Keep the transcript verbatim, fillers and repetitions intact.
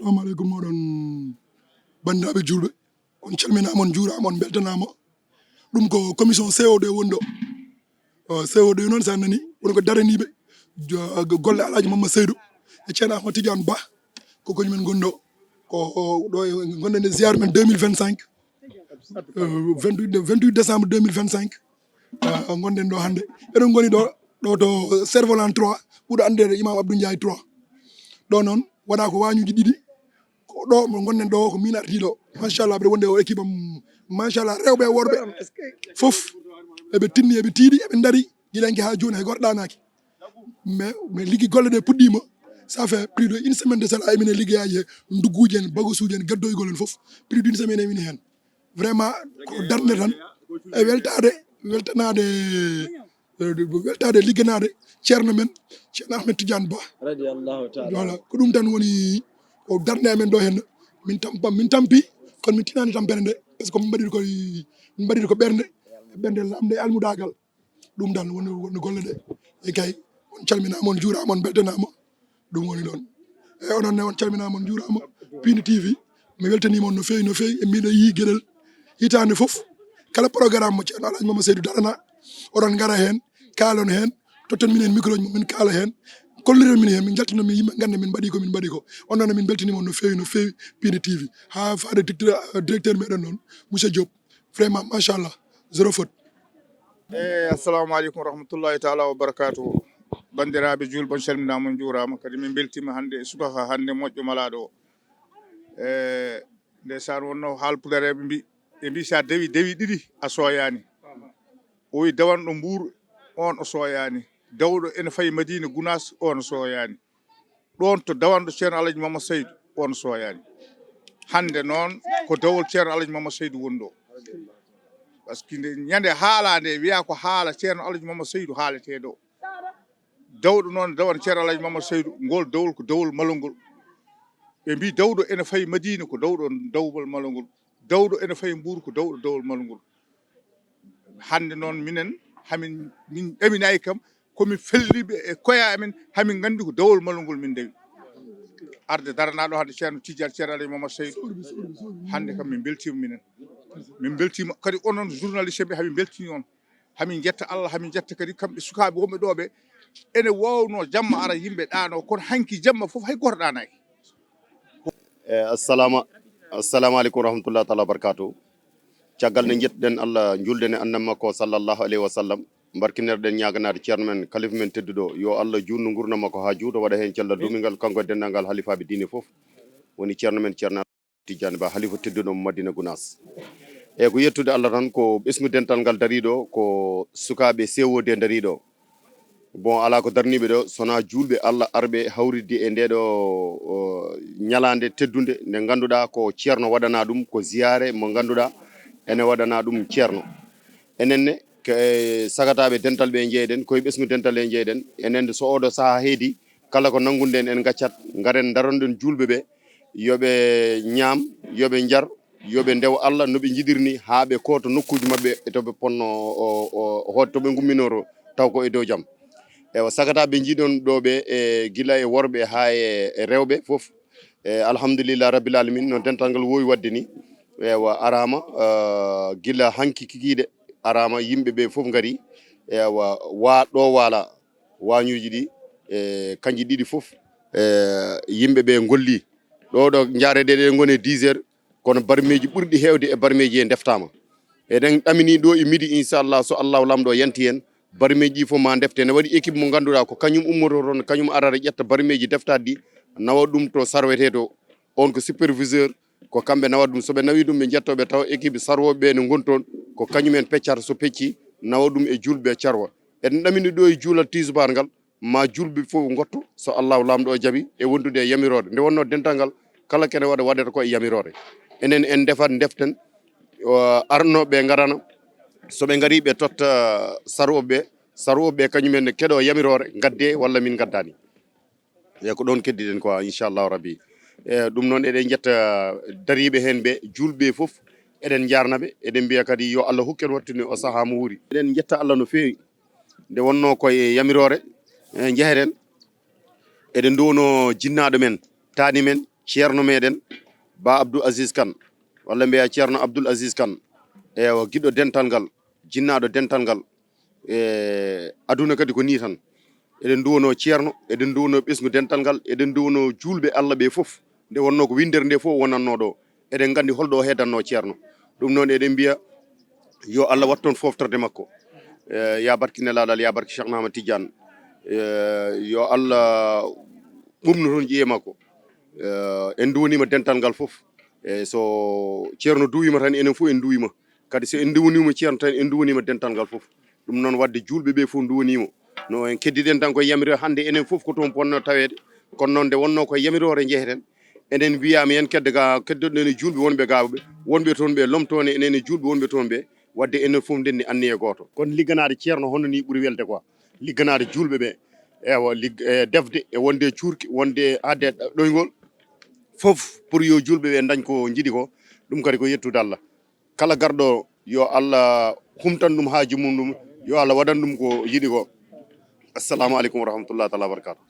Assalamu aleykum, moɗon banndiraaɓe juulɓe. On calminaama, on njuuraama, on mbeltanaama. Ɗum ko commission C O D woni ɗo. O, C O D noon, so a nani, woni ko daraniiɓe jo-, golle Alhaji Mamma Seydou e Ceerno Ahmad Tidiane Ba. Ko kañum en ngoni ɗo. Ko o, ɗo e, ngonɗen e ziyaar men deux mille vingt-cinq. Euh, vingt-huit de-, vingt-huit décembre deux mille vingt-cinq. Ah, ngonɗen ɗo hannde. Eɗen ngoni ɗo, ɗo to Cerf-Volant trois, ɓurɗo anndeede Imam Abdou Ndiaye trois. Ɗo noon, waɗa ko waañuuji ɗiɗi. Ko ɗo mo ngonɗen ɗo, ko min artii ɗo. Machallah, mbiɗa wondi e o équipe am. Machallah, rewɓe e worɓe fof. Eɓe tinni, eɓe tiiɗi, eɓe ndari. Gilanke haa jooni, hay gooto ɗaanaaki. Mais, mais liggi golle ɗe puɗɗiima. Ça fait plus de une semaine de cela, emin e liggeyaaji he ndugguuji en, bagasuuji en, gaddoygol en fof. Plus d'une semaine emin heen. Vraiment, ko darnde tan. E weltaade, weltanaade, e weltaade ligganaade Ceerno men, Ceerno Ahmed Tidiane Ba. Radiyallahu taala. Voilà, ko ɗum tan woni ko darnde amen ɗo heen. Min tampa, min tampi, kono min tinaani tampere nde. Par ce que min mbaɗiri koye, min mbaɗiri ko ɓernde, ɓernde lamnde e almudaagal. Ɗum tan woni, woni golle ɗe. E kay, on calminaama, on njuuraama, on mbeltanaama. Ɗum woni ɗoon. E onon ne, on calminaama, on njuuraama. Piindi T V, mi weltaniima on no feewi, no feewi. E miɗo yiyi geɗel hitaande fof. Kala programme mo Ceerno Alhaji Mama Seydou darana, oɗon ngara heen, kaalon heen, totton minen micro ji, min kaala heen, kolliren min heen, min njaltinon min yimɓe, ngannda min mbaɗi ko min mbaɗi ko. On noon, min mbeltaniima on no feewi, no feewi, Piindi T V. Haa faade directeur, directeur meɗen noon, monsieur Diop. Vraiment, machallah, zéro faute. Eh, assalamu aleykum wa rahmatullahi taala wa barakatuhu. Banndiraaɓe juulɓe, on calminaama, on njuuraama. Kadi min mbeltiima hannde e subaka hannde moƴƴo malaaɗo o. Eh, ndeysaan, wonno haalpudareeɓe mbi, ɓe mbi sa dawi, dawi ɗiɗi, a sooyaani. O wi dawanɗo Mbuur, oon o sooyaani. Dawɗo ene fayi Madiina Gunaas, oon o sooyaani. Ɗoon to dawanɗo Ceerno Alhaji Mama Saydu, oon sooyaani. Hannde noon ko dawol Ceerno Alhaji Mama Saydu woni ɗo. Par ce que nde ñande haala nde wiya ko haala Ceerno Alhaji Mama Saydu haaletee ɗo. Dawɗo noon dawan Ceerno Alhaji Mama Saydu, ngol dawol ko dawol malongol. Ɓe mbi dawɗo ene fayi Madiina ko dawɗo dawol malongol. Dawɗo ene fayi Mbuur ko dawɗo dawol malongol. Hannde noon minen hamin, min ɗaminaaki kam, komin felliɓe e koye amen, hamin nganndi ko dawol malongol min ndawi. Arde daranaɗo hannde Ceerno Tidiane, Ceerno Alhaji Momar Seydou. Hannde kam min mbeltiima minen. Min mbeltiima kadi onon journaliste ɓe, hamin mbeltini on. Hamin njetta Allah, hamin njetta kadi kamɓe sukaaɓe wonɓe ɗo ɓe. Ene waawno jamma ara yimɓe ɗaano, kono hanki jamma fof hay gooto ɗaanaaki. E assalama, assalamu aleykum wa rahmatullahi taala wa barakatuh. Caggal nde njettuɗen Allah, njuulden e annabaajo makko sallallahu alayhi wa sallam, mbarkinirɗen ñaaganaade ceerno men, kalifa men tedduɗo, yo Allah juutnu nguurndam makko haa juuta, waɗa heen cellal duumingal, kanko e denndaangal halifaaɓe diine fof. Woni ceerno men, Ceerno Tidiane Ba, halifa tedduɗo mo Madina Gunaas. E ko yettude Allah tan, ko ɓesngu dental ngal dariiɗo, ko sukaaɓe C O D dariiɗo. Bon, alaa ko darniiɓe ɗo, so wonaa juulɓe Allah arɓe hawritde e ndee ɗo, o, ñalaande teddunde, nde ngannduɗaa ko ceerno waɗanaa ɗum, ko ziyaare mo ngannduɗaa ene waɗanaa ɗum ceerno. Enen ne, ko e sagataaɓe dental ɓe njeyɗen, ko e ɓesngu dental ɓe njeyɗen. Enen ne, so ooɗo sahaa heedi, kala ko nanngunɗen en ngaccat, ngaren ndaronɗen juulɓe ɓe, yo ɓe ñaam, yo ɓe njar, yo ɓe ndew Allah no ɓe njiɗiri ni, haa ɓe kooto nokkuuji maɓɓe e to ɓe ponno o, o, hood to ɓe ngumminoro taw ko e dow jam. Ewa, sagataaɓe njiɗon ɗo ɓe, e gila e worɓe haa e, e rewɓe fof. E alhamdulillah rabbil alamin, no dental ngal wowi waɗde ni. Ewa, araama, eh, gila hanki kikiiɗe, araama yimɓe ɓe fof ngari. Ewa, wa ɗo waala, waañuuji ɗi, e kanji ɗiɗi fof, e yimɓe ɓe ngolli. Ɗo ɗo njaarede ɗe ngoni e dix heures, kono barmeeji ɓurɗi heewde e barmeeji he ndeftaama. Eɗen ɗamini ɗo e midi, inchallah, so Allahu Laamɗo yanti en, barmeeji ɗi fof ma ndefte. Ne waɗi équipe mo ngannduɗaa ko kañum ummoto toon, kañum arata ƴetta barmeeji deftaaɗi ɗi, nawa ɗum to sarwetee to. On ko superviseur, ko kamɓe nawata ɗum. So ɓe nawii ɗum, ɓe njetto ɓe tawa équipe sarwooɓe ɓe ne ngoni toon, ko kañum en peccata, so pecci, nawa ɗum e juulɓe carwa. Eɗen ɗamini ɗo e juulal tisubaar ngal, ma juulɓe fof ngotto, so Allahu Laamɗo o jaɓi, e wondude e yamiroore. Nde wonnoo dental ngal, kala kene waɗa, waɗata ko e yamiroore. Enen en ndefat, ndeften, o, arnooɓe ɓe ngarana, so ɓe ngarii ɓe totta sarwooɓe ɓe, sarwooɓe ɓe kañum en ne keɗoo yamiroore, ngaddee walla min ngaddaani. E ko ɗoon keddiɗen quoi, inchallahu rabbi. E ɗum noon eɗen njetta dariiɓe heen ɓe, juulɓe fof, eɗen njaarna ɓe, eɗen mbiya kadi yo Allah hokku en wattude o sahaa mo wuuri. Eɗen njetta Allah no feewi. Nde wonnoo koye yamiroore, e, njeheten, eɗen nduwonoo jinnaaɗo men, taani men, Ceerno meɗen, Ba Abdoul Aziz Kane, walla mbiya Ceerno Abdoul Aziz Kane, ewa, giɗɗo dental ngal, jinnaaɗo dental ngal. E aduna kadi ko nii tan. Eɗen nduwanoo ceerno, eɗen nduwanoo ɓesngu dental ngal, eɗen nduwanoo juulɓe Allah ɓe fof. Nde wonnoo ko winndere nde fof wonannoo ɗo. Eɗen nganndi holɗo o heedannoo ceerno. Ɗum noon eɗen mbiya yo Allah wat toon foftorde makko. E, ya barki nelaaɗo Allah, ya barki Cheikh Ahmad Tidiane. E, yo Allah ɓumnu toon ƴiye makko. E, en nduwaniima dental ngal fof. E, so ceerno duwiima tan, enen fof en nduwiima. Kadi so en nduwaniima ceerno tan, en nduwaniima dental ngal fof. Ɗum noon, waɗde juulɓe ɓe fof nduwaniima. No en keddiɗen tan koye yamiroore, hannde enen fof ko toon ponno taweede. Kono noon, nde wonnoo ko yamiroore njeheten, enen mbiyaama yen kedde ga, keddoɗen e juulɓe wonɓe ga ɓe, wonɓe toon ɓe lomtoone enen e juulɓe wonɓe toon ɓe, waɗde enen fof ndenni anniye gooto. Kono ligganaade ceerno hono nii ɓuri welde quoi. Ligganaade juulɓe ɓe, ewa, lig-, e defde, e wonde e cuurki, wonde e haade ɗoyngol, fof pour yo juulɓe ɓe ndañ ko njiɗi ko, ɗum kadi ko yettude Allah. Kala garɗo, yo Allah humtan ɗum haaju mum ɗum, yo Allah waɗan ɗum ko yiɗi ko. Assalamu aleykum wa rahmatullahi taala wa barakatuh.